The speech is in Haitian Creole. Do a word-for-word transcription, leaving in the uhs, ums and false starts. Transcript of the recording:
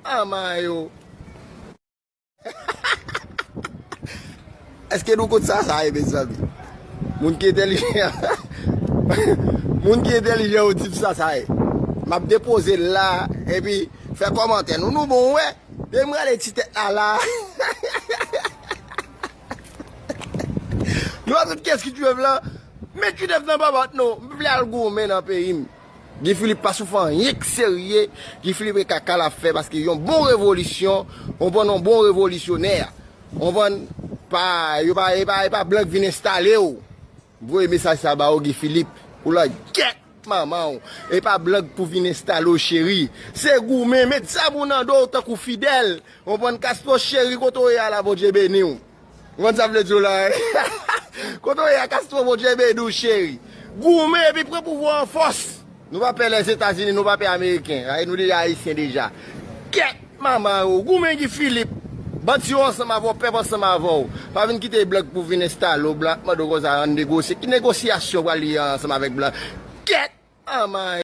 Manman yo. Èske nou konn sa sa ye, mezanmi? Moun ki entèlijan, moun ki entèlijan yo di m sa sa ye. M ap depoze l la, epi fè kòmantè nou. Nou bon, wè. Depi m rale ti tèt la la. Nou ap tout kès ki tchwèv la. Men ki nèf nan babòt nou. M vle al goumen nan peyi m. Guy Philippe pa sou fè anyen k serye. Guy Philippe e kaka l ap fè paske yon bon revolisyon, on bon, yon bon revolisyonè. On bon, pa, yo pa, e pa, e pa blan k vin enstale w. Voye mesaj sa ba ou, Guy Philippe. Ou la gèt manman w. E pa blan k pou vin enstale w, cheri. Se goumen, met zam ou nan do w tankou Fidèl. On bon, Castro cheri, kote w ye a la, Bondye beni w. Ou konn sa m vle di w la, wi. Kote w ye a, Castro, Bondye beni w, cheri. Goumen epi pran pouvwa an fòs. Nou pa pè Lèzetazini, nou pa pè Ameriken. Ay, nou deja Ayisyen deja. Kèt manman yo. Goumen Guy Philippe. Bandi yo ansanm avè w, pèp ansanm avè w. Pa vin kite blan k pou vin enstale w, blan ap mande w konsa, ann negosye. Ki negosyasyon w pral ye ansanm avèk blan? Kèt manman yo.